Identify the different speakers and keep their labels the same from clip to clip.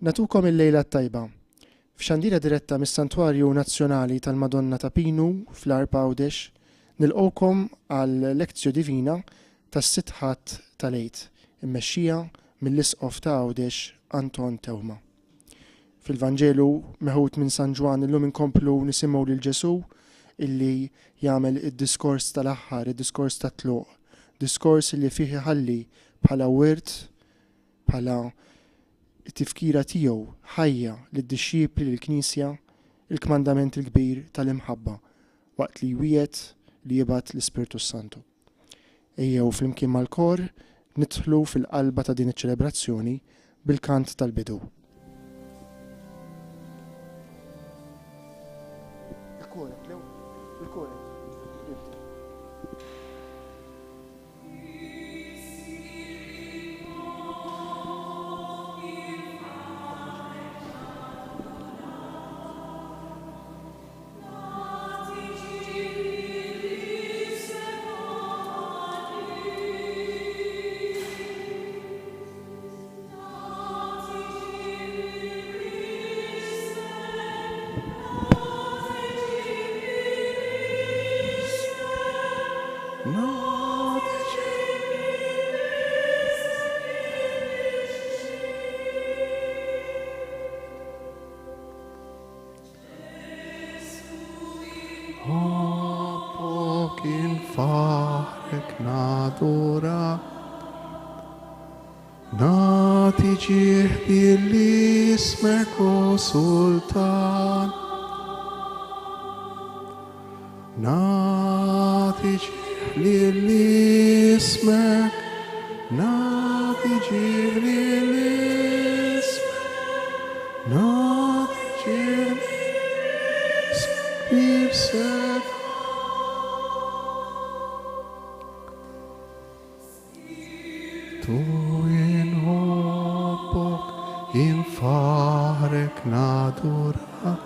Speaker 1: Nagħtukom il-lejla t-tajba. F'xandira diretta mis-Santwarju Nazzjonali tal-Madonna ta' Pinu fl-Għarb Għawdex, nilqgħukom għal Lectio Divina tas-Sitt Ħadd tal-Għid, immexxija mill-Isqof ta' Għawdex Anton Teuma. Fil-Vanġelu meħud minn San Ġwann illum inkomplu nisimgħu lil Ġesù illi jagħmel id-diskors tal-aħħar, id-diskors tat-tluq, diskors illi fih iħalli bħala wirt, bħala tifkira tiegħu ħajja lid-dixxipli, lill-Knisja, il-kmandament il-kbir tal-imħabba waqt li jwiegħed li jibgħat l-Ispirtu s-Santu. Ejjew flimkien mal-kor nidħlu fil-qalba ta' din iċ-ċelebrazzjoni bil-kant tal-bidu.
Speaker 2: Ħobbok infaħrek nadurak. Nagħti ġieħ lil ismek o Sultan. Nagħti ġieħ lil ismek, nagħti ġieħ lil ismek, nagħti ġieħ lil ismek kbir setgħan. Tu inħobbok, infaħrek, nadurak.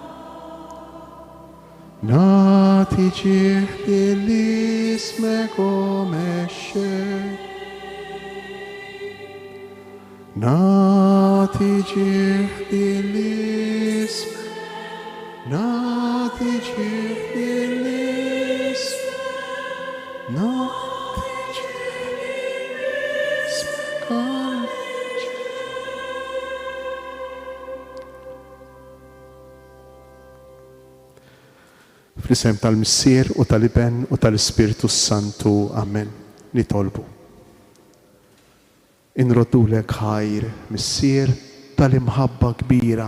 Speaker 2: Nagħti ġieħ lil ismek o Mexxej. Nagħti ġieħ lil ismek, nagħti ġieħ lil ismek, nagħti ġieħ lil ismek għal
Speaker 3: Fl-isem tal-Missier u tal-Iben u tal-Ispirtu s-Santu. Amen. Nitolbu. Inroddulek ħajr, Missier, tal-imħabba kbira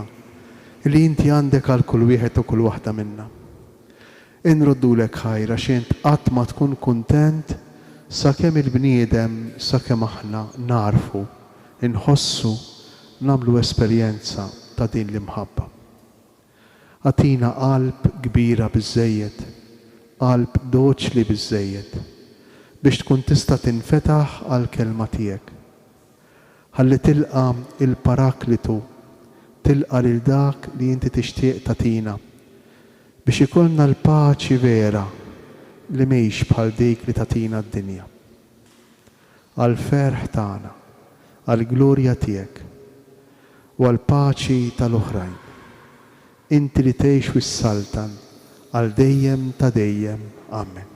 Speaker 3: li inti għandek għal kull wieħed u kull waħda minna. Inroddulek ħajr għax int qatt ma tkun kuntent sakemm il-bniedem, sakemm aħna nagħrfu, inħossu, nagħmlu esperjenza ta' din l-imħabba. Agħtina qalb kbira biżżejjed, qalb doċli biżżejjed, biex tkun tista' tinfetaħ għall-Kelma tiegħek. Ħalli tilqa' l-Paraklitu, tilqa' lil dak li inti tixtieq tagħtina, biex ikollna l-paċi vera li mhix bħal dik li tagħtina d-dinja. Għall-ferħ tagħna, għall-glorja tiegħek, u għall-paċi tal-oħrajn. Inti li tgħix u ssaltan għal dejjem ta' dejjem. Amen.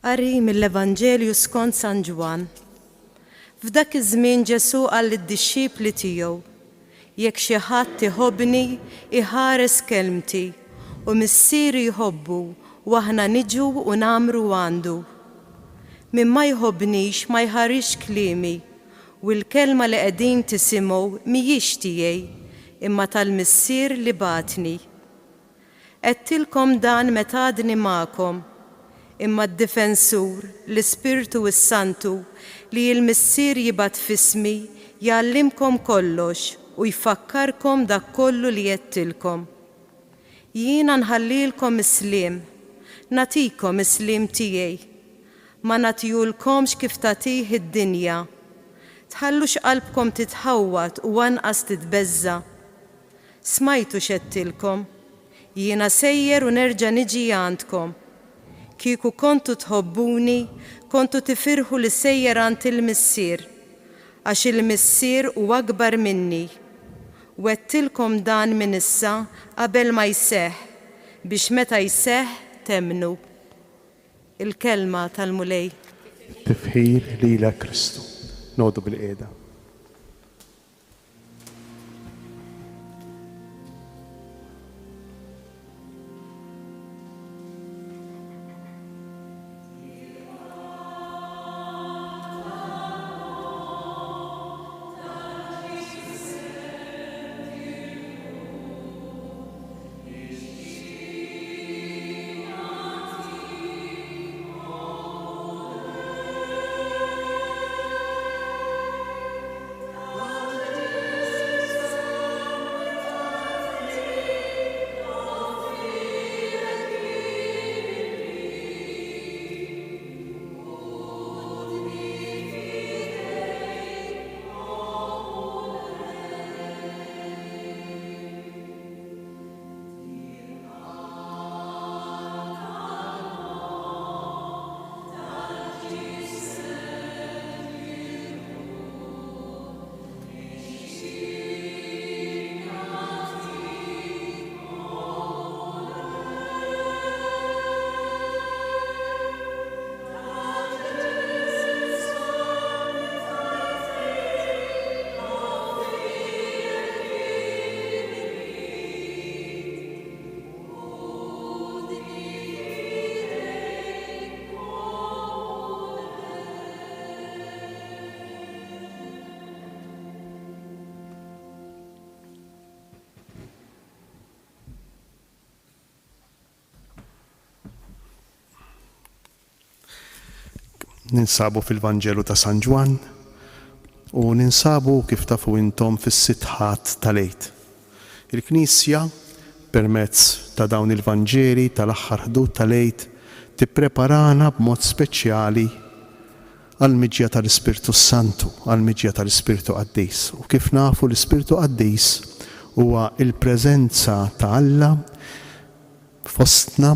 Speaker 4: Qari mill-Evanġelju skont San Ġwann. F'dak iż-żmien Ġesù qal lid-dixxipli tiegħu, Jekk xi ħadd iħobbni, iħares kelmti, u Missieri jħobbu u aħna niġu u ngħammru għandu. Min ma jħobbnix ma jħarisx kliemi, u l-kelma li qegħdin tisimgħu mhijiex tiegħi, imma tal-Missier li bagħatni. Għedtilkom dan meta għadni magħkom. Imma d-Difensur, l-Ispirtu s-Santu, li l-Missier jibgħat f'ismi, jgħallimkom kollox u jfakkarkom dak kollu li għedtilkom. Jiena nħallilkom is-sliem, nagħtikom is-sliem tiegħi. Ma nagħtihulkomx kif tagħtih id-dinja. Tħallux qalbkom titħawwad u anqas titbeżża'. Smajtu x'għedtilkom, Jiena sejjer u nerġa' niġi għandkom. Kieku kontu tħobbuni, kontu tifirħu li sejjer għand il-Missier, għax il-Missier hu akbar minni. U għedtilkom dan minn issa qabel ma jseħħ, biex meta jseħħ temmnu. Il-Kelma tal-Mulej.
Speaker 3: Tifħir lilek Kristu. Noqogħdu bilqiegħda. Ninsabu fil-Vanġelu ta' San Ġwann u ninsabu kif tafu intom fis-sitt Ħadd tal-Għid. Il-Knisja, permezz ta' dawn il-Vanġeli tal-aħħar Ħdud tal-Għid, tippreparana b'mod speċjali għall-miġja tal-Ispirtu s-Santu, għall-miġja tal-Ispirtu Qaddis. U kif nafu l-Ispirtu Qaddis huwa l-preżenza ta' Alla fostna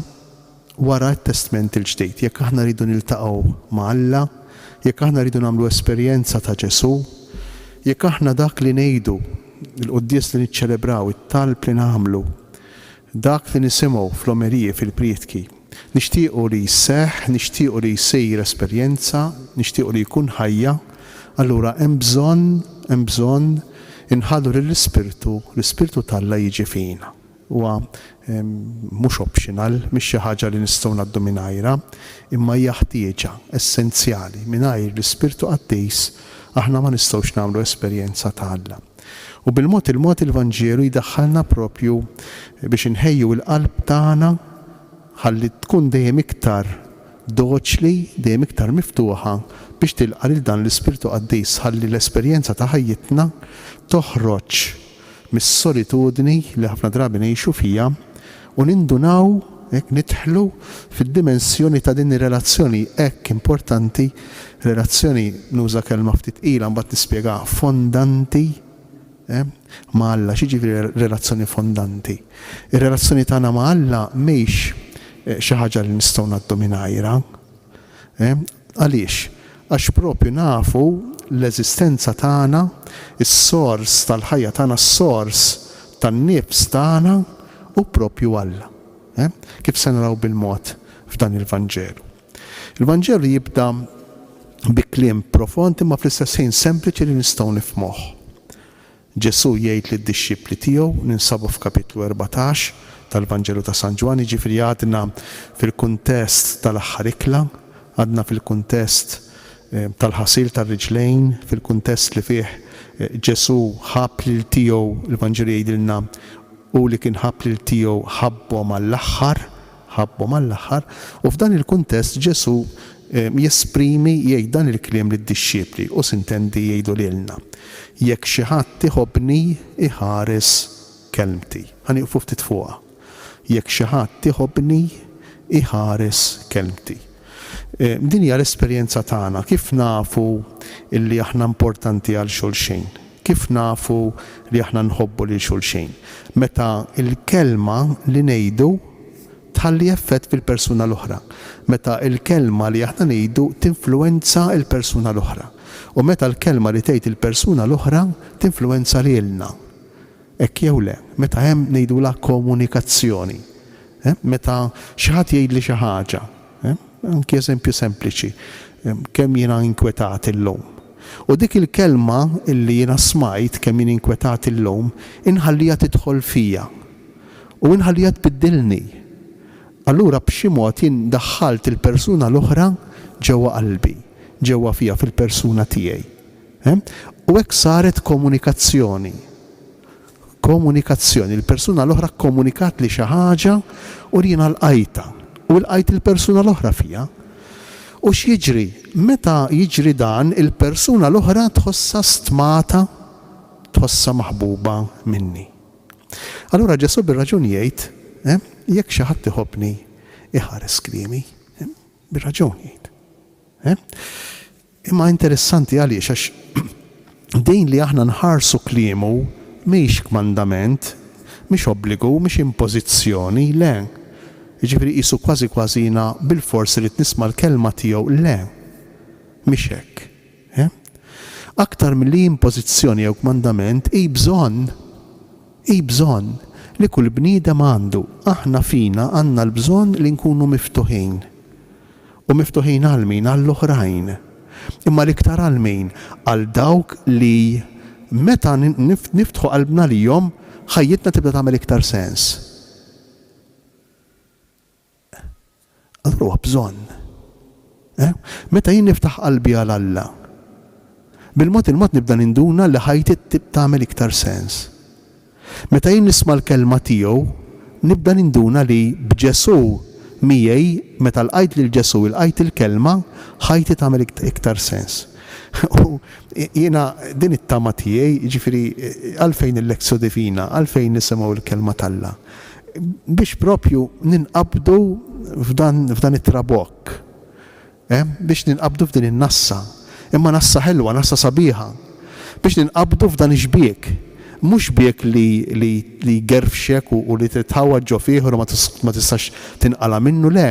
Speaker 3: wara t-Testment il-Ġdid. Jekk aħna rridu niltaqgħu ma' Alla, jekk aħna rridu nagħmlu esperjenza ta' Ġesù, jekk aħna dak li ngħidu, il-quddies li niċċelebraw, it-talb li nagħmlu, dak li nisimgħu fl-omeliji, fil-prietki, nixtiequ li jseħħ, nixtiequ li jsir esperjenza, nixtiequ li jkun ħajja, allura hemm bżonn, hemm bżonn inħallu lill-Ispirtu, l-Ispirtu t'Alla jiġi fina. Huwa mhux optional, mhix xi ħaġa li nistgħu ngħaddu mingħajrha, imma hija ħtieġa essenzjali. Mingħajr l-Ispirtu Qaddis aħna ma nistgħux nagħmlu esperjenza ta' Alla. U bil-mod il-mod il-Vanġelu jdaħħalna propju biex inħejju l-qalb tagħna ħalli tkun dejjem iktar doċli, dejjem iktar miftuħa biex tilqa' lil dan l-Ispirtu Qaddis ħalli l-esperjenza ta' ħajjitna toħroġ mis-solitudni li ħafna drabi ngħixu fiha u nindunaw, hekk nidħlu fid-dimensjoni ta' din ir-relazzjoni hekk importanti, relazzjoni, nuża kelma ftit tqila mbagħad nispjegaha, fondanti ma' Alla. X'jiġifieri relazzjoni fondanti? Ir-relazzjoni tagħna ma' Alla mhix xi ħaġa li nistgħu ngħaddu mingħajrha. Għaliex? Għax proprju nafu l-eżistenza tagħna, is-sors tal-ħajja tagħna, s-sors tan-nifs tagħna hu proprju Alla. Kif se naraw bil-mod f'dan il-Vanġelu. Il-Vanġelu jibda bi kliem profond imma fl-istess ħin sempliċi li nistgħu nifhmuh. Ġesù jgħid lid-dixxipli tiegħu, ninsabu f'kapitlu 14 tal-Vanġelu ta' San Ġwann, jiġifieri għadna fil-kuntest tal-aħħar ikla, għadna fil-kuntest tal-ħasil tar-riġlejn, fil-kuntest li fih Ġesù ħabb lil tiegħu, il-Vanġelu jgħidilna. Hu li kien ħabb lil tiegħu ħabbhom għall-aħħar, ħabbhom għall-aħħar, u f'dan il-kuntest Ġesù jesprimi, jgħid dan il-kliem lid-dixxipli u sintendi jgħidu lilna, Jekk xi ħadd iħobbni, iħares kelmti. Ħa nieqfu ftit fuqha. Jekk xi ħadd iħobbni, iħares kelmti. Din hija l-esperjenza tagħna. Kif nafu li aħna importanti għal xulxin? Kif nafu li aħna nħobbu lil xulxin? Meta l-kelma li ngħidu tħalli effett fil-persuna l-oħra. Meta l-kelma li aħna ngħidu tinfluwenza l-persuna l-oħra. U meta l-kelma li tgħid il-persuna l-oħra tinfluwenza lilna. Hekk jew le? Meta hemm ngħidulha komunikazzjoni. Meta xi ħadd jgħidli xi ħaġa, anki eżempju sempliċi, kemm jiena inkwetat illum. U dik il-kelma li jiena smajt kemm jien inkwetat illum, inħalliha tidħol fija. U inħalliha tbiddilni. Allura b'xi mod jien daħħalt il-persuna l-oħra ġewwa qalbi, ġewwa fija fil-persuna tiegħi. U hekk saret komunikazzjoni. Komunikazzjoni. Il-persuna l-oħra kkomunikatli xi ħaġa u li jiena lqajtha. U lqajt il-persuna l-oħra fija. U x'jiġri? Meta jiġri dan, il-persuna l-oħra tħossha stmata, tħossha maħbuba minni. Allura Ġesù bir-raġun jgħid, Jekk xi ħadd iħobbni, iħares kliemi. Bir-raġun jgħid. Imma interessanti għaliex għax din li aħna nħarsu kliemu mhix kmandament, mhix obbligu, mhix impożizzjoni, le. Jiġifieri qisu kważi kważi jiena bilfors irrid nisma' l-kelma tiegħu, le. Mhix hekk. Eh? Aktar milli hi impożizzjoni jew kmandament, hi bżonn. Hi bżonn li kull bniedem għandu. Aħna fina għandna l-bżonn li nkunu miftuħin. U miftuħin għal min? Għall-oħrajn. Imma l-iktar għal min? Għal dawk li meta niftħu qalbna lihom, ħajjitna tibda tagħmel iktar sens. Allura huwa bżonn. Eh? Meta jien niftaħ qalbi għal Alla, bil-mod il-mod nibda ninduna li ħajti tagħmel iktar sens. Meta jien nisma' l-kelma tiegħu, nibda ninduna li b'Ġesù miegħi, meta lqajt lil Ġesù, ilqajt il-kelma, ħajti tagħmel iktar sens. U jiena din it-tama tiegħi, jiġifieri għalfejn il-Lectio Divina, għalfejn nisimgħu l-kelma t'Alla? Biex propju ninqabdu f'dan f'dan it-trabokk. Biex ninqabdu f'din in-nassa. Imma nassa ħelwa, nassa sabiħa. Biex ninqabdu f'dan ix-xbiek. Mhux xbiek li li li jgerfxek u u li titħawwad ġo fih u li ma ma tistax tinqala' minnu, le.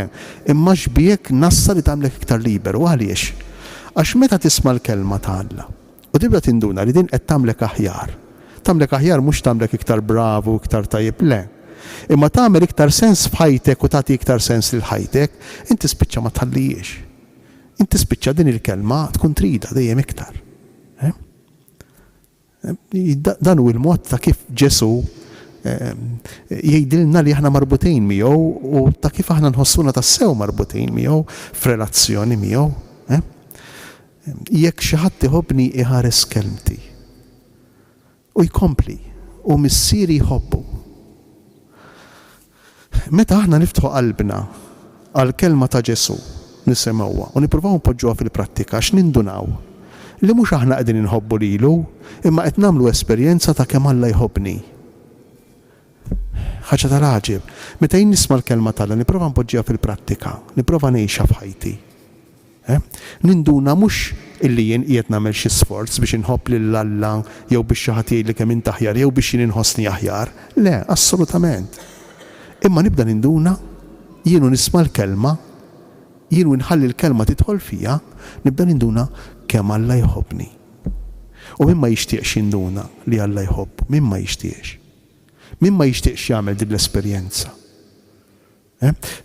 Speaker 3: Imma xbiek, nassa li tagħmlek iktar liberu. Għaliex? Għax meta tisma' l-Kelma ta' Alla u tibda tinduna li din qed tagħmlek aħjar, tagħmlek aħjar mhux tagħmlek iktar bravu, iktar tajjeb, le. Imma tagħmel iktar sens f'ħajtek u tagħti iktar sens lil ħajtek, int tispiċċa ma tħallihiex. Int tispiċċa din il-kelma tkun tridha dejjem iktar. Dan hu l-mod ta' kif Ġesù jgħidilna li aħna marbutin miegħu u ta' kif aħna nħossuna tassew marbutin miegħu f'relazzjoni miegħu. Jekk xi ħadd iħobbni iħares kelmti. U jkompli, U Missieri jħobbu. Meta aħna niftħu qalbna għall-kelma ta' Ġesù, nisimgħuha u nippruvaw npoġġuha fil-prattika għax nindunaw li mhux aħna qegħdin inħobbu lilu, imma qed nagħmlu esperjenza ta' kemm Alla jħobbni. Ħaġa tal-għaġeb. Meta jien nisma' l-kelma t'Alla nipprova npoġġiha fil-prattika, nipprova ngħixha f'ħajti. Ninduna mhux illi jien qiegħed nagħmel xi sforz biex inħobb lil Alla jew biex xi ħadd jgħidli kemm int aħjar jew biex jien inħossni aħjar. Le, assolutament. Imma nibda ninduna, jien u nisma' l-Kelma, jien u nħalli l-Kelma tidħol fija, nibda ninduna kemm Alla jħobbni. U min ma jixtieqx jinduna li Alla jħobbu? Min ma jixtieqx? Min ma jixtieqx jagħmel din l-esperjenza?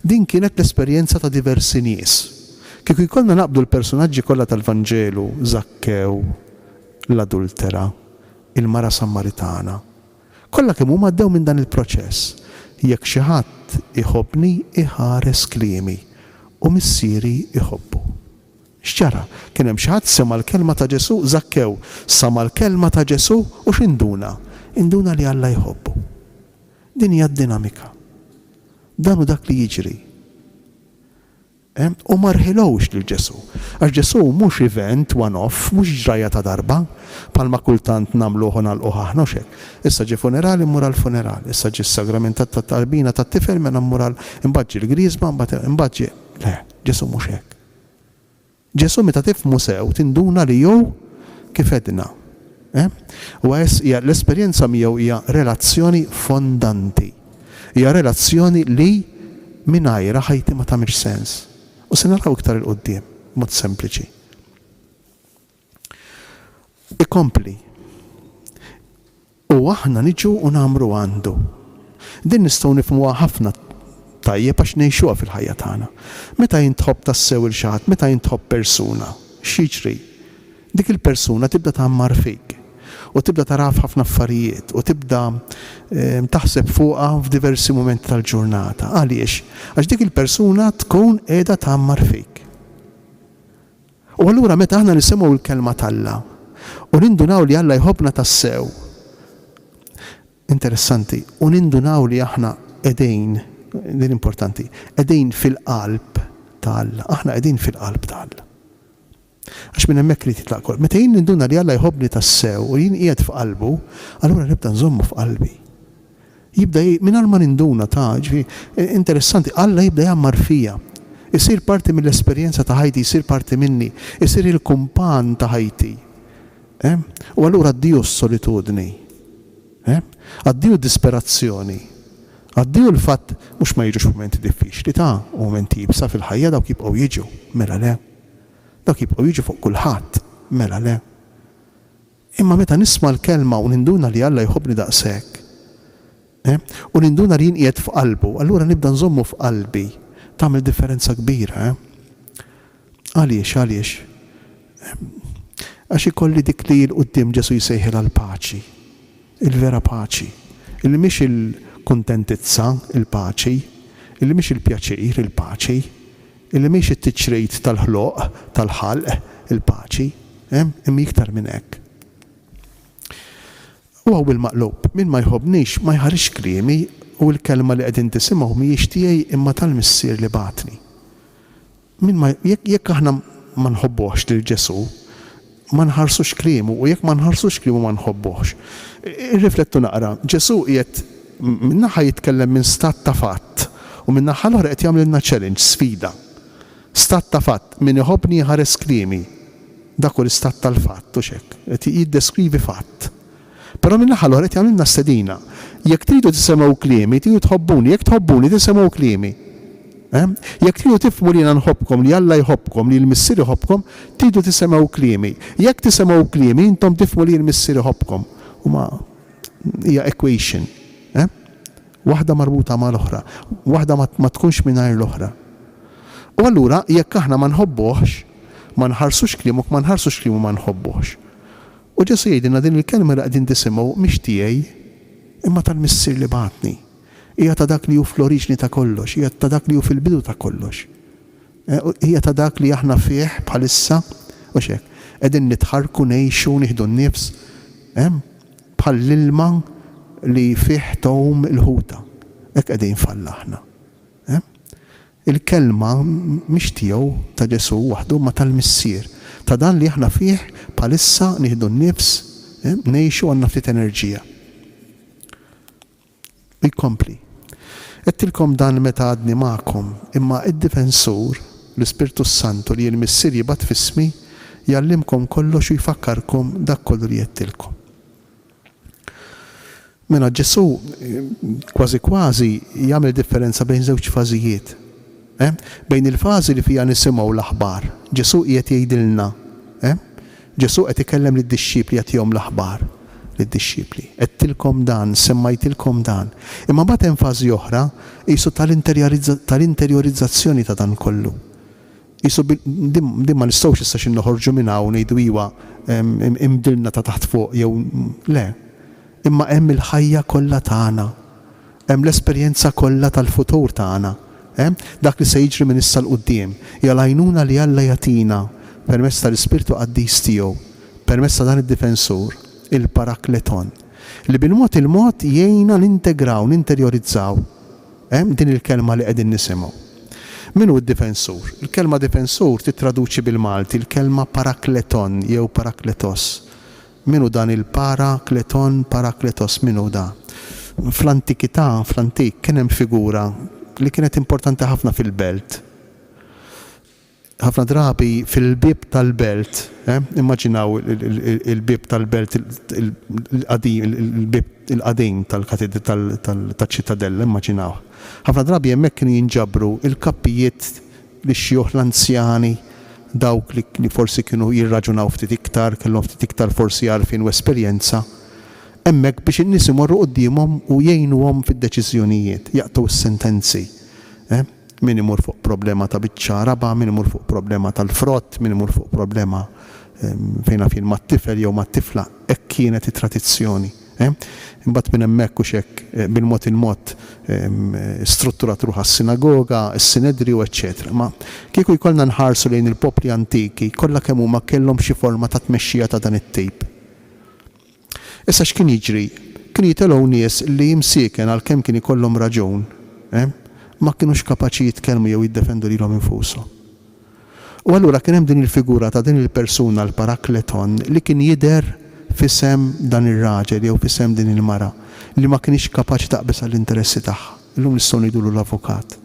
Speaker 3: Din kienet l-esperjenza ta' diversi nies. Kieku jkollna naqbdu l-persunaġġi kollha tal-Vanġelu, Żakkew, l-adultera, il-mara Sammaritana, kollha kemm huma għaddew minn dan il-proċess, Jekk xi ħadd iħobbni, iħares kliemi, u Missieri jħobbu. X'ġara? Kien hemm xi ħadd sema' l-kelma ta' Ġesù, Żakkew sama' l-kelma ta' Ġesù u x'induna? Induna li Alla jħobbu. Din hija d-dinamika. Dan hu dak li jiġri. U ma rħilhux lil Ġesù. Għax Ġesù mhux event one off, mhux ġrajja ta' darba, bħalma kultant nagħmluh u nagħlquh aħna, hux hekk? Issa ġie funeral immur għall-funeral, issa ġie s-sagrament tat-tqarbina tat-tifel mela mmur għal, imbagħad ġie l-griżma, imbagħad, imbagħad ġie. Le, Ġesù mhux hekk. Ġesù meta tifhmu sew tinduna li hu kif għedna. Eh? Huwa es hija l-esperjenza miegħu hija relazzjoni fondanti. Hija relazzjoni li mingħajrha ħajti ma tagħmilx sens. U se naraw iktar 'il quddiem, b'mod sempliċi. Ikompli. U aħna niġu u ngħammru għandu. Din nistgħu nifhmuha ħafna tajjeb għax ngħixuha fil-ħajja tagħna. Meta int tħobb tassew 'il xi ħadd, meta int tħobb persuna, x'jiġri? Dik il-persuna tibda tgħammar fik u tibda taraha f'ħafna affarijiet u tibda taħseb fuqha f'diversi mumenti tal-ġurnata. Għaliex? Għax dik il-persuna tkun qiegħda tgħammar fik. U allura meta aħna nisimgħu l-Kelma t'Alla u nindunaw li Alla jħobbna tassew, interessanti, u nindunaw li aħna qegħdin, din importanti, qegħdin fil-qalb ta' Alla, aħna qegħdin fil-qalb ta' Alla. Għax minn hemmhekk irid jitlaq kollox. Meta jien ninduna li Alla jħobbni tassew u jien qiegħed f'qalbu, allura nibda nżommu f'qalbi. Jibda jgħid, mingħajr ma ninduna, ta' ġifieri, interessanti, Alla jibda jgħammar fija. Isir parti mill-esperjenza ta' ħajti, jsir parti minni, isir il-kumpan ta' ħajti. Eh? U allura addio s-solitudni. Eh? Addio d-disperazzjoni. Addio l-fatt, mhux ma jiġux mumenti diffiċli, ta' u mumenti iebsa fil-ħajja dawk jibqgħu jiġu, mela le. Dawk jibqgħu jiġu fuq kulħadd, mela le. Imma meta nisma' l-Kelma u ninduna li Alla jħobbni daqshekk, eh, u ninduna li jien qiegħed f'qalbu, allura nibda nżommu f'qalbi. Tagħmel differenza kbira, eh. Għaliex, għaliex? Għax ikolli dik li 'l quddiem Ġesù jsejħilha l-paċi, il-vera paċi, illi mhix il-kuntentizza, il-paċi, illi mhix il-pjaċir, il-paċi, Illi mhix it-tiċrit tal-ħloq, tal-ħalq, il-paċi, imma iktar minn hekk. U hawn bil-maqlub, min ma jħobbnix ma jħarisx kliemi u l-kelma li qegħdin tisimgħu mhijiex tiegħi imma tal-Missier li bagħatni. Min ma, jekk, jekk aħna ma nħobbuhx lil Ġesù, ma nħarsux kliemu u jekk ma nħarsux kliemu ma nħobbuhx. Irriflettu naqra, Ġesù qiegħed minn naħa jitkellem minn stat ta' fatt u min-naħa l-oħra qed jagħmlilna challenge, sfida. Stat ta' fatt, min iħobbni jħares kliemi. Dak hu l-istat tal-fatt, hux hekk? Qed jiddeskrivi fatt. Però min-naħa l-oħra qed jagħmlilna stedina. Jekk tridu tisemgħu kliemi, tridu tħobbuni, jekk tħobbuni tisemgħu kliemi. Eh? Jekk tridu tifhmu li jiena nħobbkom, li Alla jħobbkom, li l-Missier iħobbkom, tridu tisemgħu kliemi. Jekk tisemgħu kliemi, intom tifhmu li l-Missier iħobbkom. Huma hija equation. Eh? Waħda marbuta mal-oħra. Waħda ma tkunx mingħajr l-oħra. U allura jekk aħna ma nħobbuhx, ma nħarsux kliemu, ma nħarsux kliemu ma nħobbuhx. U Ġesù jgħidilna din il-kelma li qegħdin tisimgħu mhix tiegħi, imma tal-Missier li bagħatni. Hija ta' dak li hu fl-oriġni ta' kollox, hija ta' dak li hu fil-bidu ta' kollox. Hija ta' dak li aħna fih bħalissa, hux hekk? Qegħdin nitħarrku, ngħixu, nieħdu n-nifs, bħall-ilma li fih tgħum il-ħuta. Hekk qegħdin f'Alla aħna. Il-kelma mhix tiegħu, ta' Ġesù waħdu, imma tal-Missier, ta' dan li aħna fih bħalissa nieħdu n-nifs, ngħixu, għandna ftit enerġija. U jkompli, Għedtilkom dan meta għadni magħkom, imma d-Difensur, l-Ispirtu s-Santu li l-Missier jibgħat f'ismi, jgħallimkom kollox u jfakkarkom dak kollu li għedtilkom. Mela Ġesù kważi kważi jagħmel differenza bejn żewġ fażijiet. Eh? Bejn il-fażi li fiha nisimgħu l-aħbar. Ġesù qiegħed jgħidilna, eh? Ġesù qed ikellem lid-dixxipli jagħtihom l-aħbar lid-dixxipli. Għedtilkom dan, semmajtilkom dan. Imma mbagħad hemm fażi oħra qisu tal-interjorizzazzjoni ta' dan kollu. Qisu din din ma nistgħux issa xi noħorġu minn hawn ngħidu iwa inbdilna ta' taħt fuq jew le. Imma hemm il-ħajja kollha tagħna. Hemm l-esperjenza kollha tal-futur tagħna. Dak li se jiġri minn issa 'l quddiem. Hija l-għajnuna li Alla jagħtina permezz tal-Ispirtu Qaddis tiegħu, permezz ta' dan id-Difensur, il-Parakleton. Li bil-mod il-mod jgħinna nintegraw, ninterjorizzaw, eh, din il-kelma li qegħdin nisimgħu. Min hu d-difensur? Il-kelma difensur tittraduċi bil-Malti l-kelma parakleton jew parakletos. Min hu dan il-para-kleton, parakletos, min hu da? Fl-antikità, fl-antik, kien hemm figura li kienet importanti ħafna fil-belt. Ħafna drabi fil-bieb tal-belt, eh, immaġinaw il-bieb tal-belt il-qadim, il-bieb il-qadim tal-ċittadella, immaġinawh. Ħafna drabi hemmhekk kienu jinġabru il-kappijiet Lix-xjuħ, l-anzjani, dawk li forsi kienu jirraġunaw ftit iktar, kellhom ftit iktar forsi għarfien u esperjenza, hemmhekk biex in-nies imorru quddiemhom u jgħinuhom fid-deċiżjonijiet, jaqtgħu s-sentenzi. Eh? Min imur fuq problema ta' biċċa raba', min imur fuq problema tal-frott, min imur fuq problema fejn naf jien mat-tifel jew mat-tifla, hekk kienet it-tradizzjoni. Imbagħad minn hemmhekk hux hekk bil-mod il-mod strutturat ruħha s-sinagoga, is-Sinedriju, eċċetera. Ma kieku jkollna nħarsu lejn il-popli antiki, kollha kemm huma kellhom xi forma ta' tmexxija ta' dan it-tip. Issa x'kien jiġri? Kienu jitelgħu nies li imsieken għalkemm kien ikollhom raġun, ma kinux kapaċi jitkellmu jew jiddefendu lilhom infushom. U allura kien hemm din il-figura ta' din il-persuna, l-Parakleton, li kien jidher f'isem dan ir-raġel jew f'isem din il-mara li ma kinitx kapaċi taqbeż għall-interessi tagħha. Illum nistgħu ngħidulu l-avukat.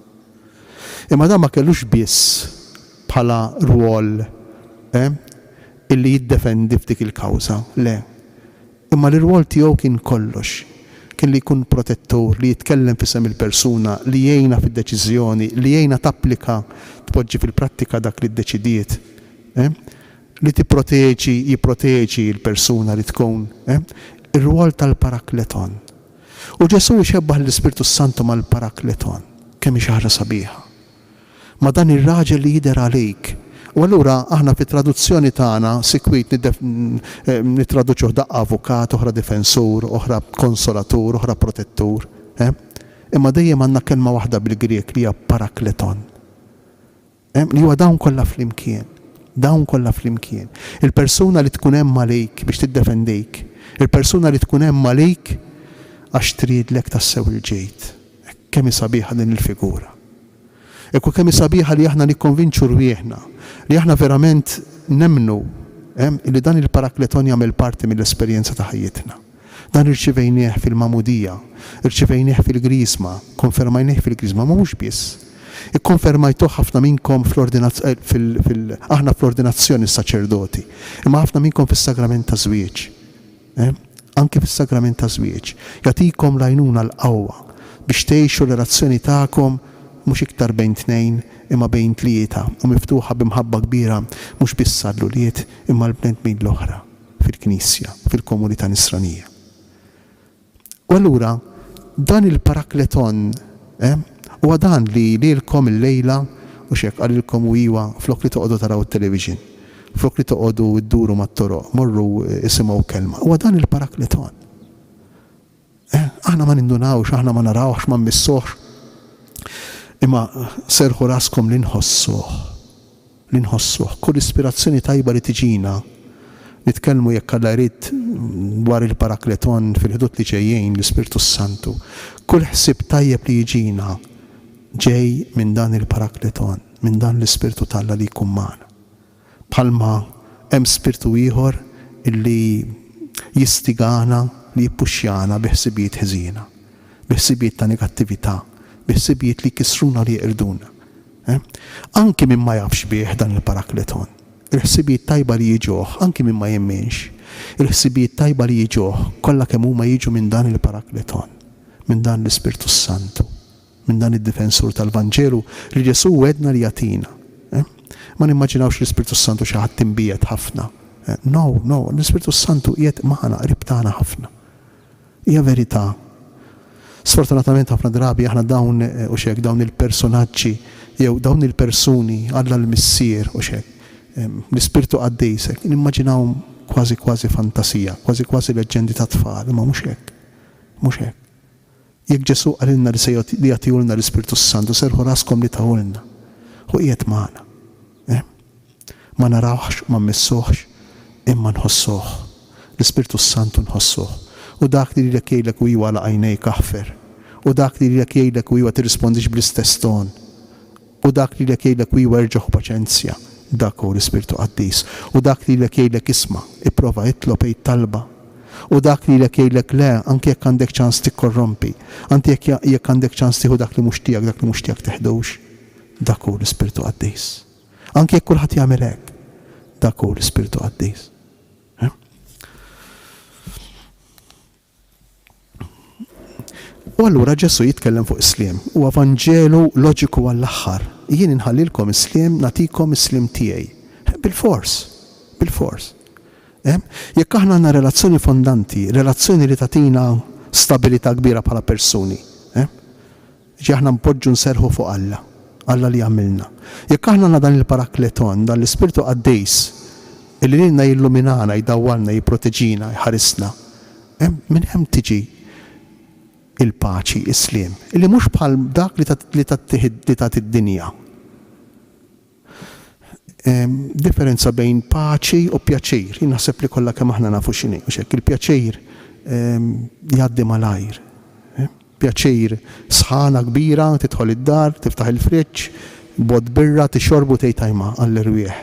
Speaker 3: Imma dan ma kellux biss bħala rwol, eh, illi jiddefendi f'dik il-kawża, le. Imma l-irwol tiegħu kien kollox. Kien li jkun protettur, li jitkellem f'isem il-persuna, li jgħinha fid-deċiżjoni, li jgħinha tapplika, tpoġġi fil-prattika dak li ddeċidiet. Eh? Li tipproteġi, jipproteġi l-persuna li tkun. Eh? Ir-rwol tal-Parakleton. U Ġesù jxebbah lill-Ispirtu s-Santu mal-Parakleton. Kemm hi xi ħaġa sabiħa. ma' dan ir-raġel li jidher għalik. U allura aħna fit-traduzzjoni tagħna sikwit nittraduċuh daqqa avukat, oħra difensur, oħra konsolatur, oħra protettur. Eh? Imma dejjem għandna kelma waħda bil-Grieg li hija parakleton. Eh? Li huwa dawn kollha flimkien. Dawn kollha flimkien. Il-persuna li tkun hemm għalik biex tiddefendik. Il-persuna li tkun hemm għalik għax tridlek tassew il-ġid. Kemm hi sabiħa din il-figura. Ekku kemm hi sabiħa li aħna nikkonvinċu rwieħna li aħna verament nemmnu li dan il-Parakleton jagħmel parti mill-esperjenza ta' ħajjitna. Dan irċivejnieh fil-Magħmudija, irċivejnieh fil-Griżma, konfermajnieh fil-Griżma, ma mhux biss. Ikkonfermajtuh ħafna minnkom fl-ordinazzjoni, aħna fl-ordinazzjoni s-saċerdoti, imma ħafna minnkom fis-sagrament taż-żwieġ. Anki fis-sagrament taż-żwieġ, jagħtikom l-għajnuna l-qawwa biex tgħixu r-relazzjoni tagħkom mhux iktar bejn tnejn imma bejn tlieta u miftuħa bi mħabba kbira mhux biss għall-ulied imma għall-bnedmin l-oħra fil-Knisja, fil-komunità Nisranija. U allura dan il-Parakleton, eh, huwa dan li lilkom illejla, hux hekk, qalilkom u iwa, flok li toqogħdu taraw it-television, flok li toqogħdu dduru mat-toroq, morru isimgħu kelma. Huwa dan il-Parakleton. Eh, aħna ma nindunawx, aħna ma narawhx, ma mmissuhx. Imma serrħu raskom li nħossuh. Li nħossuh. Kull ispirazzjoni tajba li tiġina, nitkellmu jekk Alla jrid dwar il-Parakleton fil-ħdud li ġejjin, l-Ispirtu s-Santu. Kull ħsieb tajjeb li jiġina ġej minn dan il-Parakleton, minn dan l-Ispirtu t'Alla li jkun magħna. Bħalma hemm spirtu ieħor illi jistigana, li jippuxxjana bi ħsibijiet ħżiena, bi ħsibijiet ta' negattività, bi ħsibijiet li jkissruna u li jeqirduna. Anki min ma jafx bih dan il-Parakleton, il-ħsibijiet tajba li jiġuh, anki min ma jemminx, il-ħsibijiet tajba li jiġuh, kollha kemm huma jiġu minn dan il-Parakleton, minn dan l-Ispirtu s-Santu, minn dan id-difensur tal-Vanġelu li Ġesù wegħedna li jagħtina. Ma nimmaġinawx l-Ispirtu s-Santu xi ħadd imbiegħed ħafna. No, no, l-Ispirtu s-Santu qiegħed magħna, qrib tagħna ħafna. Hija verità. Sfortunatament ħafna drabi aħna dawn u x'hekk dawn il-personaġġi jew dawn il-persuni, Alla l-Missier u x'hekk, l-Ispirtu Qaddis hekk, nimmaġinawhom kważi kważi fantasija, kważi kważi leġġendi tat-tfal, imma mhux hekk. Mhux hekk. Jekk Ġesù qalilna li se li jagħtihulna l-Ispirtu s-Santu, serrħu raskom li tahulna. Hu qiegħed magħna. Eh? Ma narawhx, ma mmissuhx, imma nħossuh. L-Ispirtu s-Santu nħossuh. U dak li lilek jgħidlek u iwa għalaq għajnejk aħfer. U dak li lilek jgħidlek u iwa tirrispondix bl-istess ton. U dak li lilek jgħidlek u iwa erġa' ħu paċenzja. Dak hu l-Ispirtu Qaddis. U dak li lilek jgħidlek isma', ipprova itlob għid talba. U dak li lilek jgħidlek le, anki jekk għandek ċans tikkorrompi, anti jekk jekk għandek ċans tieħu dak li mhux tiegħek, dak li mhux tiegħek teħdux. Dak hu l-Ispirtu Qaddis. Anki jekk kulħadd jagħmel hekk, dak hu l-Ispirtu Qaddis. U allura Ġesù jitkellem fuq is-sliem. Huwa Vanġelu loġiku għall-aħħar. Jien inħallilkom is-sliem, nagħtikom is-sliem tiegħi. Bilfors, bilfors. Jekk aħna għandna relazzjoni fondanti, relazzjoni li tagħtina stabilità kbira bħala persuni, Ġi aħna npoġġu nserrħu fuq Alla, Alla li għamilna. Jekk aħna għandna dan il-Parakleton, dan l-Ispirtu Qaddis, illi lilna jilluminana, jdawwalna, jipproteġina, jħarisna, minn hemm tiġi l-paċi, is-sliem, illi mhux bħal dak li tagħti d-dinja. Differenza bejn paċi u pjaċir. Jien naħseb li kollha kemm aħna nafu x'inhi, mhux hekk? Il-pjaċir jgħaddi malajr. Pjaċir sħana kbira, tidħol id-dar, tiftaħ il-friġġ, bott birra, tixorbu tgħid ajma għall-irwieħ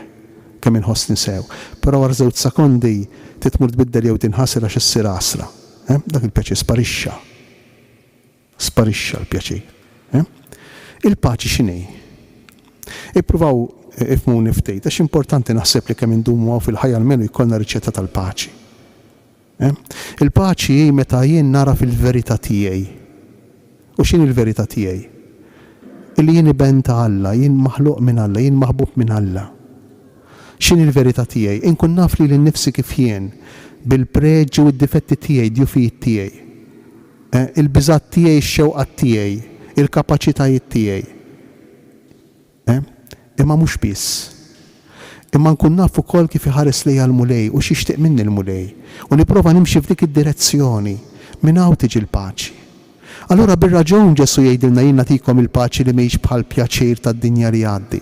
Speaker 3: kemm inħossni sew. Però wara żewġ sekondi trid tmur tbiddel jew tinħasel għax issir għasra. Dak il-pjaċir sparixxa. Sparixxa l-pjaċir. Eh? Il-paċi x'inhi? Ippruvaw ifhmuni ftit, għax importanti naħseb li kemm indumu hawn fil-ħajja almenu jkollna riċetta tal-paċi. Eh? Il-paċi hi meta jien nagħraf il-verità tiegħi. U x'inhi l-verità tiegħi? Illi jien iben ta' Alla, jien maħluq minn Alla, jien maħbub minn Alla. X'inhi l-verità tiegħi? Inkun naf lili nnifsi kif jien, bil-preġi u d-difetti tiegħi, d-djufijiet tiegħi. Il-biżgħat tiegħi, ix-xewqat tiegħi, il-kapaċitajiet tiegħi. Imma mhux biss. Imma nkun naf ukoll kif iħares lejja l-Mulej u x'jixtieq minni l-Mulej. U nipprova nimxi f'dik id-direzzjoni. Minn hawn tiġi l-paċi. Allura bir-raġun Ġesù jgħidilna jien nagħtikom il-paċi li mhix bħall-pjaċir tad-dinja li jgħaddi.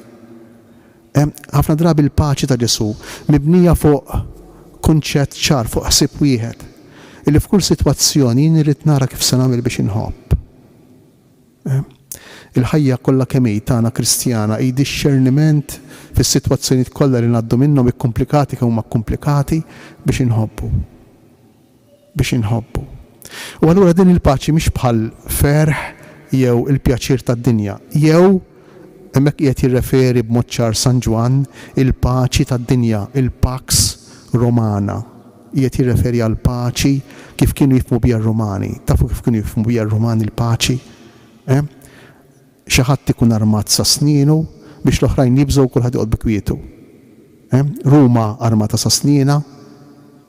Speaker 3: Ħafna drabi l-paċi ta' Ġesù mibnija fuq kunċett ċar, fuq ħsieb wieħed, illi f'kull sitwazzjoni jien irrid nara kif se nagħmel biex inħobb. Il-ħajja kollha kemm hi tagħna Kristjana hi dixxerniment fis-sitwazzjonijiet kollha li ngħaddu minnhom, ikkumplikati kemm huma kkumplikati, biex inħobbu. biex inħobbu. U allura din il-paċi mhix bħal ferħ jew il-pjaċir tad-dinja, jew, hemmhekk qiegħed jirreferi b'mod ċar San Ġwann, il-paċi tad-dinja, il-pax romana. Qiegħed jirreferi għall-paċi kif kienu jifhmu biha r-Rumani. Tafu kif kienu jifhmu biha r-Rumani l-paċi? Eh? Xi ħadd ikun armat sa snienu biex l-oħrajn jibżgħu u kulħadd joqgħod bi kwietu. Ruma armata sa snienha.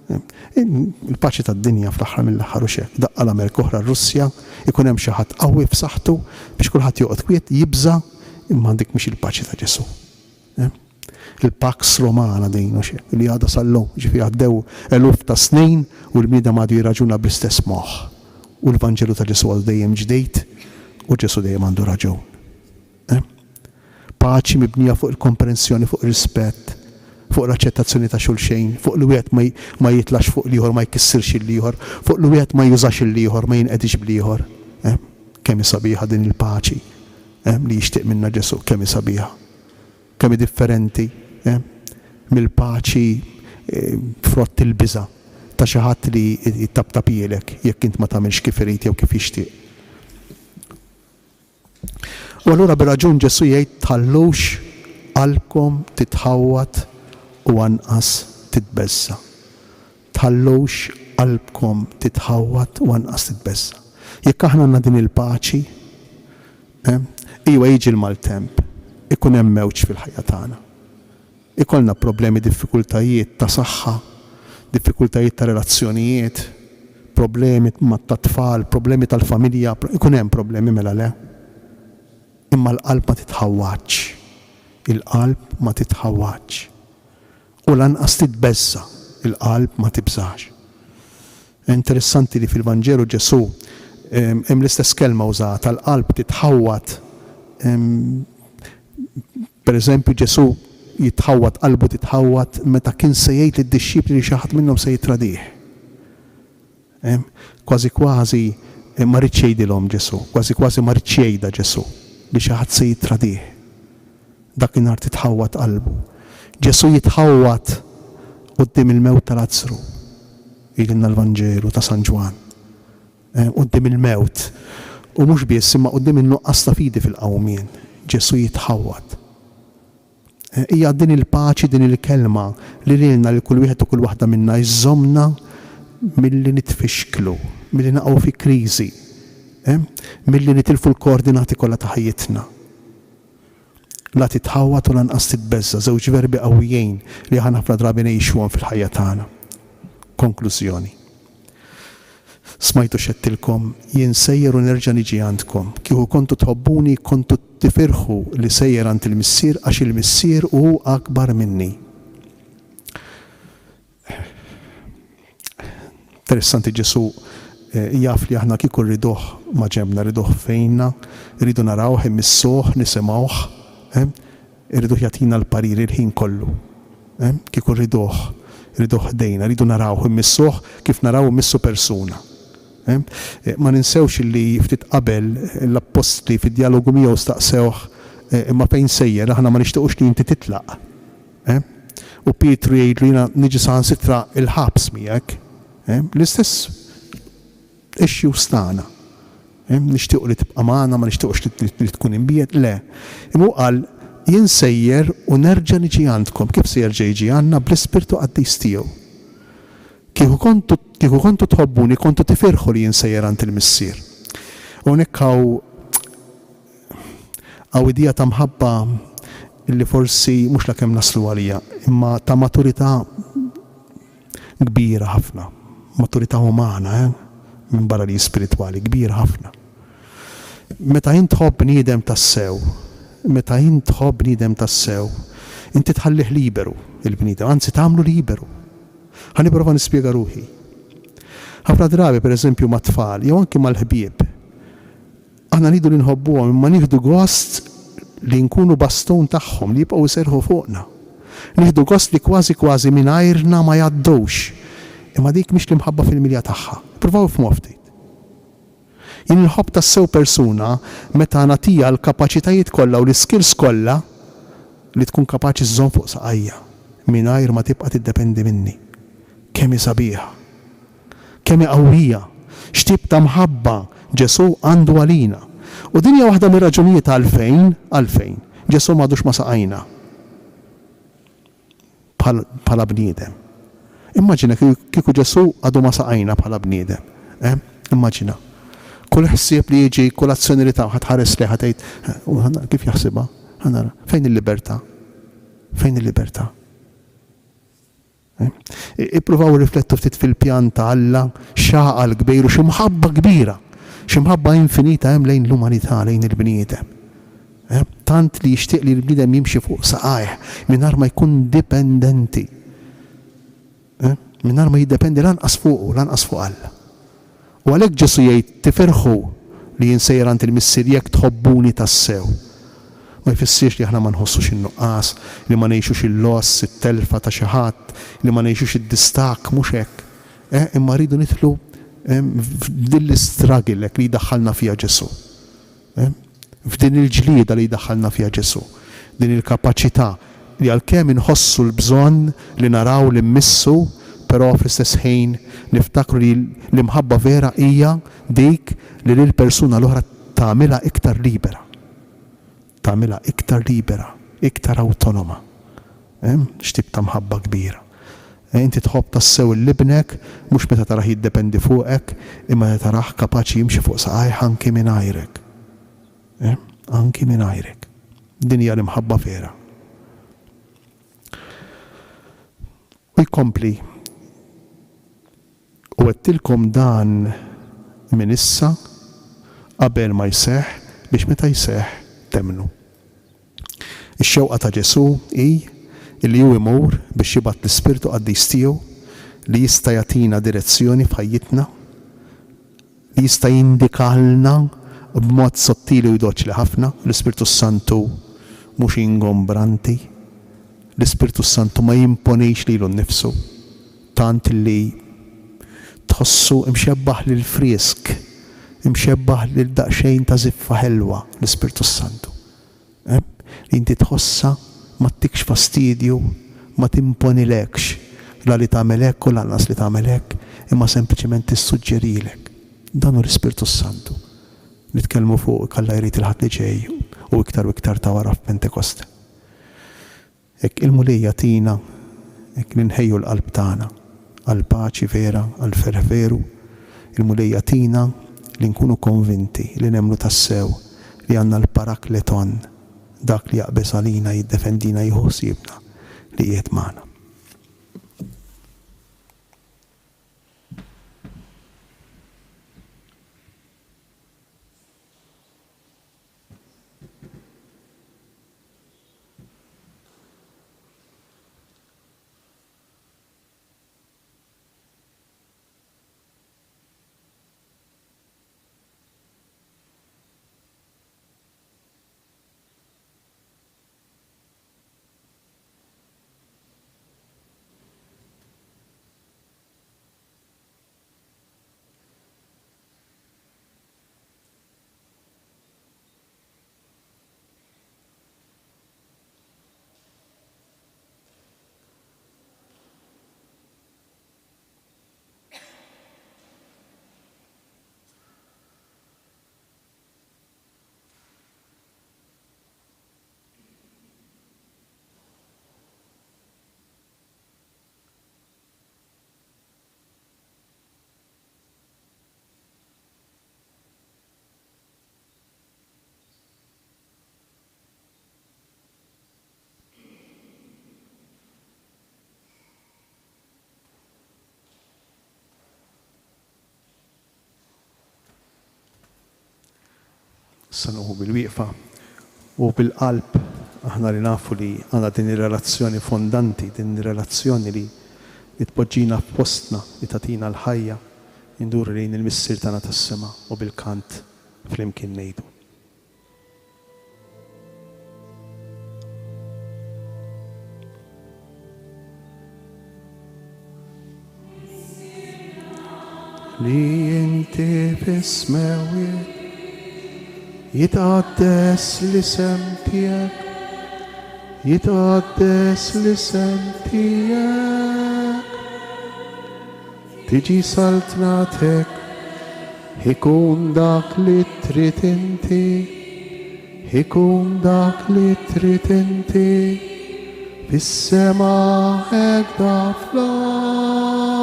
Speaker 3: Il-paċi tad-dinja fl-aħħar mill-aħħar hux hekk. Daqqa l-Amerika oħra r-Russja, ikun hemm xi ħadd qawwi f'saħħtu biex kulħadd joqgħod kwiet, jibża', imma dik mhix il-paċi ta' Ġesù. Il-Pax Romana din, hux hekk, li għadha sal-lum, jiġifieri għaddew eluf ta' snin u l-bniedem għadu jirraġuna bl-istess moħħ. U l-Vanġelu ta' Ġesù għadu dejjem ġdid u Ġesù dejjem għandu raġun. Paċi mibnija fuq il-komprensjoni, fuq ir-rispett, fuq l-aċċettazzjoni ta' xulxejn, fuq li wieħed ma jitlax fuq l-ieħor, ma jkissirx il-ieħor, fuq li wieħed ma jużax il-ieħor, ma jinqedix bl-ieħor. Kemm hi sabiħa din il-paċi li jixtieq minna Ġesù, kemm hi sabiħa. Kemm hi differenti mill-paċi frott il-biża' ta' xi ħadd li jtaptapielek jekk int ma tagħmilx kif irid jew kif jixtieq. U allura bir-raġun Ġesù jgħid tħallux qalbkom titħawwad u anqas titbeżża'. Tħallux qalbkom titħawwad u anqas titbeżża'. Jekk aħna għandna din il-paċi, eh, iwa jiġi l-maltemp, ikun hemm mewġ fil-ħajja tagħna. Ikollna problemi, diffikultajiet ta' saħħa, diffikultajiet ta' relazzjonijiet, problemi tat-tfal, problemi tal-familja, ikun hemm problemi mela le. Imma l-qalb ma titħawwadx. Il-qalb ma titħawwadx. U lanqas titbeżża', il-qalb ma tibżax. Interessanti li fil-Vanġelu Ġesù hemm l-istess kelma użata, l-qalb titħawwad. Per eżempju, Ġesù jitħawwad, qalbu titħawwad meta kien se jgħid lid-dixxipli li xi ħadd minnhom se jittradih. Kważi kważi ma riedx jgħidilhom Ġesù, kważi kważi ma riedx jgħidha Ġesù li xi ħadd se jittradih. Dakinhar titħawwad qalbu. Ġesù jitħawwad quddiem il-mewt ta' Lazzru, jgħidilna l-Vanġelu ta' San Ġwann. Quddiem il-mewt, u mhux biss, imma quddiem in-nuqqas ta' fidi fil-qawmien, Ġesù jitħawwad. Hija din il-paċi, din il-kelma li lilna, lil kull wieħed u kull waħda minna iżżommna milli nitfixklu, milli naqgħu fi kriżi, milli nitilfu l-koordinati kollha ta' ħajjitna. La titħawwad u lanqas titbeżża', żewġ verbi qawwijin li aħna ħafna drabi ngħixuhom fil-ħajja tagħna. Konklużjoni. Smajtu x'għedtilkom, Jien sejjer u nerġa' niġi għandkom. Kieku kontu tħobbuni, kontu tifirħu li sejjer għand il-Missier, għax il-Missier hu akbar minni. Interessanti Ġesù jaf li aħna kieku rriduh maġenbna, rriduh fejna, rridu narawh, immissuh, nisimgħuh, irriduh jagħtina l-pariri l-ħin kollu. Kieku rriduh, rriduh ħdejna, rridu narawh, immissuh kif naraw immissu persuna. Ma ninsewx li ftit qabel l-appostli fid-djalogu miegħu staqsewh, Imma fejn sejjer? Aħna ma nixtiequx li inti titlaq. U Pietru jgħidlu jiena niġi saħansitra l-ħabs miegħek. L-istess issues tagħna. Nixtiequ li tibqa' magħna, ma nixtiequx li tkun imbiegħed, le. Imma hu qal, Jien sejjer u nerġa' niġi għandkom. Kif se jerġa' jiġi għandna? Bl-Ispirtu Qaddis tiegħu. Kieku kontu kieku kontu tħobbuni kontu tifirħu li jien sejjer għand il-Missier. U hawnhekk hawn hawn idea ta' mħabba li forsi mhux lakemm naslu għaliha, imma ta' maturità kbira ħafna, maturità umana, eh, minbarra li hi spiritwali, kbira ħafna. Meta int tħobb bniedem tassew, meta int tħobb bniedem tassew, inti tħallih liberu il-bniedem, anzi tagħmlu liberu. Ħa nipprova nispjega ruħi. Ħafna drabi, pereżempju, mat-tfal jew anki mal-ħbieb, Aħna ngħidu li nħobbuhom imma nieħdu gost li nkunu bastun tagħhom, li jibqgħu jserrħu fuqna. Nieħdu gost li kważi kważi mingħajrna ma jgħaddux. Imma dik mhix l-imħabba fil-milja tagħha. Ippruvaw ifhmuha ftit. Jien inħobb tassew persuna meta nagħtiha l-kapaċitajiet kollha u l-iskills kollha li tkun kapaċi żżomm fuq saqajha mingħajr ma tibqa' tiddependi minni. Kemm hi sabiħa! Kemm hi qawwija! X'tip ta' mħabba Ġesù għandu għalina! U din hija waħda mir-raġunijiet għalfejn, għalfejn, Ġesù m'għadux ma' saqajna bħal, bħala bniedem. Immaġina kieku Ġesù għadu ma' saqajna bħala bniedem. Eh? Immaġina. Kull ħsieb li jiġi, kull azzjoni li tagħmel, ħa tħares lejh, ħa tgħid, kif jaħsibha? Ħa nara. Fejn il-libertà? Fejn il-libertà? Ippruvaw irriflettu ftit fil-pjan ta' Alla, x'għaqal kbir u x'imħabba kbira, x'imħabba infinita hemm lejn l-umanità, lejn il-bniedem. Tant li jixtieq li l-bniedem jimxi fuq saqajh mingħajr ma jkun dipendenti. Mingħajr ma jiddependi lanqas fuqu, lanqas fuq Alla. U għalhekk Ġesù jgħid, Tifirħu li jien sejjer għand il-Missier jekk tħobbuni tassew. Ma jfissirx li aħna ma nħossux in-nuqqas, li ma ngħixux il-loss, it-telfa ta' xi ħadd, li ma ngħixux id-distakk, mhux hekk. Eh, imma rridu nidħlu f'din l-istruggle hekk li jdaħħalna fiha Ġesù. F'din il-ġlieda li jdaħħalna fiha Ġesù, din il-kapaċità li għalkemm inħossu l-bżonn li naraw li mmissu, però fl-istess ħin niftakru li l-imħabba vera hija dik li lill-persuna l-oħra tagħmilha iktar libera. Tagħmilha iktar libera, iktar awtonoma. X'tip ta' mħabba kbira. Inti tħobb tassew 'l ibnek mhux meta tarah jiddependi fuqek, imma meta tarah kapaċi jimxi fuq saqajh anki mingħajrek. Anki mingħajrek. Din hija l-imħabba vera. U jkompli, U għedtilkom dan minn issa, qabel ma jseħħ, biex meta jseħħ temmnu. Ix-xewqa ta' Ġesù hi li hu imur biex jibgħat l-Ispirtu Qaddis tiegħu li jista' jagħtina direzzjoni f'ħajjitna, li jista' jindikalna b'mod sottili u doċli ħafna. L-Ispirtu s-Santu mhux ingombranti. L-Ispirtu s-Santu ma jimponix lilu nnifsu tant li. Tħossu imxebbaħ lill-frisk, imxebbaħ lil daqsxejn ta' żiffa ħelwa, l-Ispirtu s-Santu. Li inti tħossha, ma ttikx fastidju, ma timponilekx la li tagħmel hekk u lanqas li tagħmel hekk, imma sempliċement tissuġġerilek. Dan hu l-Ispirtu s-Santu. Nitkellmu fuq Alla jrid il-Ħadd li ġej u iktar u iktar ta' wara f'Pentekoste. Hekk il-Mulej jagħtina hekk li nħejju l-qalb tagħna għall-paċi vera, għall-ferħ veru. Il-Mulej jagħtina li nkunu konvinti, li nemmnu tassew li għandna l-Parakleton, dak li jaqbeż għalina, jiddefendina, jieħu ħsiebna, li qiegħed magħna. Issa nqumu bil-wieqfa u bil-qalb aħna li nafu li għandna din ir-relazzjoni fondanti, din ir-relazzjoni li li tpoġġina f'postna, li tagħtina l-ħajja, induru lejn il-Missier tagħna tas-sema u bil-kant flimkien ngħidu. Li inti fis-smewwiet, jitqaddes l-isem tiegħek, jitqaddes l-isem tiegħek. Tiġi saltnatek, ikun dak li trid inti, ikun dak li trid inti, fis-sema hekda fl-art.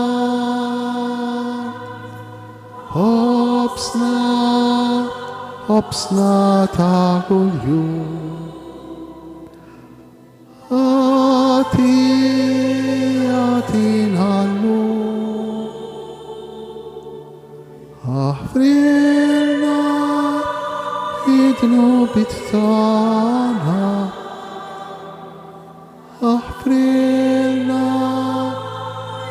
Speaker 3: Ħobżna, ħobżna ta' kuljum. Agħti, agħtina llum. Aħfrilna id-dnubiet tagħna. Aħfrilna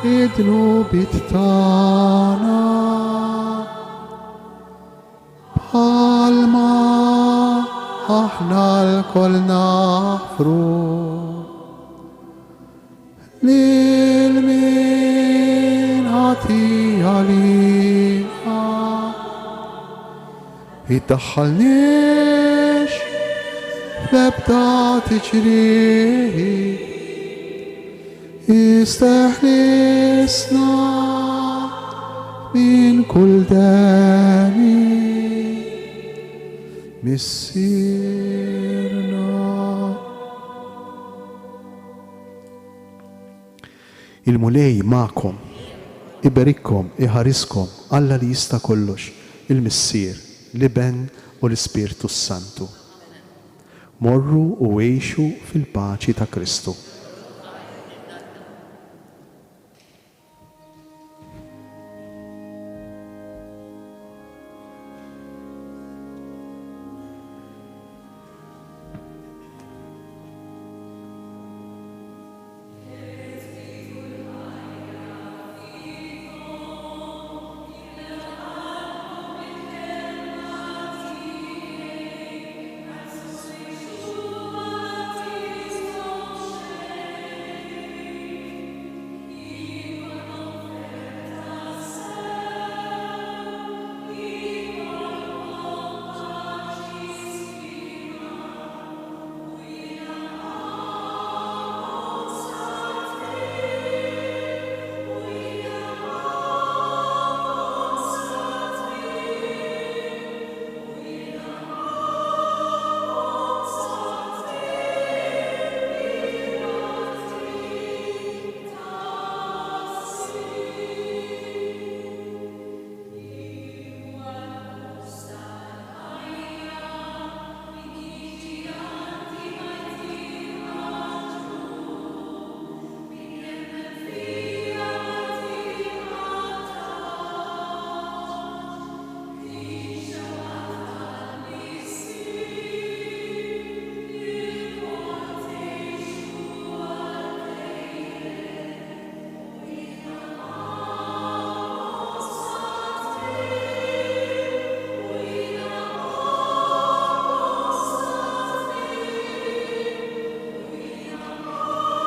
Speaker 3: id-dnubiet tagħna. Bħalma aħna lkoll naħfru lil min ħati għalina. Iddaħħalniex fl-ebda tiġrib, Isteħlisna minn kull deni, Missierna. Il-Mulej magħkom, iberikkom, iħariskom, Alla li jista' kollox, il-Missier, l-Iben u l-Ispirtu s-Santu. Morru u għixu fil-paċi ta' Kristu.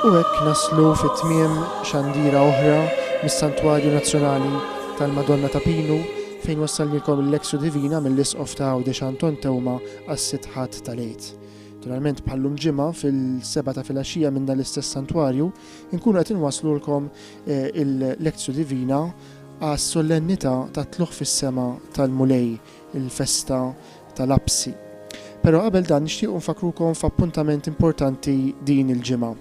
Speaker 1: U hekk naslu fi tmiem xandira oħra mis-Santwarju Nazzjonali tal-Madonna ta' Pinu fejn wassalnielkom il-Lectio Divina mill-Isqof ta' Għawdex Anton Teuma għas-sitt Ħadd tal-Għid. Naturalment bħal-lum ġimgħa fil-sebgħa ta' filgħaxija minn dan l-istess santwarju nkunu qed inwasslulkom il-Lectio Divina għas-solennità tat-Tlugħ fis-Sema tal-Mulej, il-festa tal-Apsi. Però qabel dan nixtiequ nfakkrukom f'appuntament importanti din il-ġimgħa.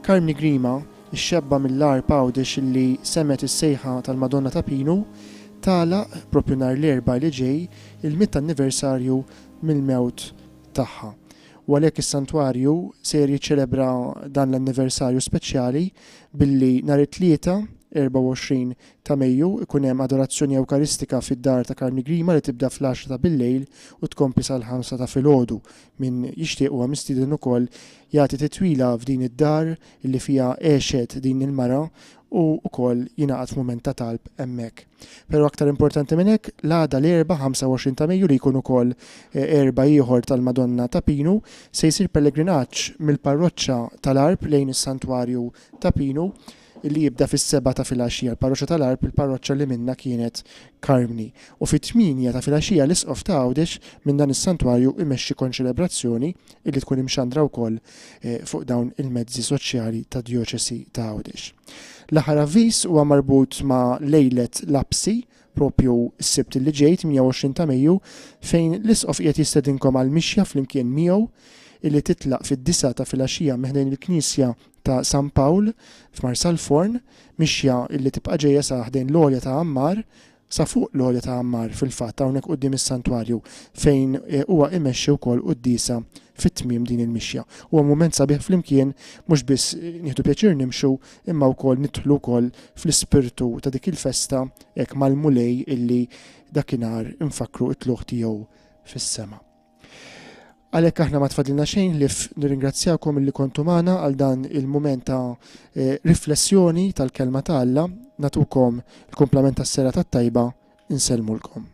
Speaker 1: Karmni Grima, ix-xebba mill-Għarb Għawdex illi semgħet is-sejħa tal-Madonna ta' Pinu, tagħlaq, propju nhar l-Erbgħa li ġej, il-mitt anniversarju mill-mewt tagħha. U għalhekk is-Santwarju sejjer jiċċelebra dan l-anniversarju speċjali billi nhar it-Tlieta, 24 ta' Mejju, ikun hemm Adorazzjoni Ewkaristika fid-dar ta' Karmni Grima li tibda fl-għaxra ta' billejl u tkompli sal-ħamsa ta' filgħodu. Min jixtieq huwa mistieden ukoll jagħti titwila f'din id-dar li fiha għexet din il-mara u wkoll jingħaqad f'mument ta' talb hemmhekk. Però aktar importanti minn hekk, l-għada l-Erbgħa 25 ta' Mejju li jkun ukoll Erbgħa ieħor tal-Madonna ta' Pinu, se jsir pellegrinaġġ mill-parroċċa tal-Għarb lejn is-Santwarju ta' Pinu li jibda fis-sebgħa ta' filgħaxija, l-parroċċa tal-Għarb, il-parroċċa li minnha kienet Karmni. U fit-tmienja ta' filgħaxija l-Isqof ta' Għawdex minn dan is-santwarju imexxi konċelebrazzjoni illi tkun imxandra wkoll fuq dawn il-mezzi soċjali tad-Djoċesi ta' Għawdex. L-aħħar avviż huwa marbut ma' lejlet l-Apsi, propju s-Sibt li ġej, 28 ta' Mejju, fejn l-Isqof qiegħed jistedinkom għal mixja flimkien miegħu illi titlaq fid-disgħa ta' filgħaxija minn ħdejn il-Knisja ta' San Pawl f'Marsalforn, mixja illi tibqa' ġejja sa ħdejn l-għolja ta' Għammar, sa fuq l-għolja ta' Għammar fil-fatt hawnhekk quddiem is-santwarju fejn huwa imexxi wkoll quddiesa fi tmiem din il-mixja. Huwa mument sabiħ flimkien mhux biss nieħdu pjaċir nimxu imma wkoll nidħlu wkoll fl-ispirtu ta' dik il-festa hekk mal-Mulej illi dakinhar infakkru t-tlugħ tiegħu fis-sema. Għalhekk aħna ma tfadlilna xejn ħlief nirringrazzjakom illi kontu magħna għal dan il-mument ta' eh, riflessjoni tal-kelma ta' Alla, natukom il-kumplament tas-serata t-tajba, insellmulkom.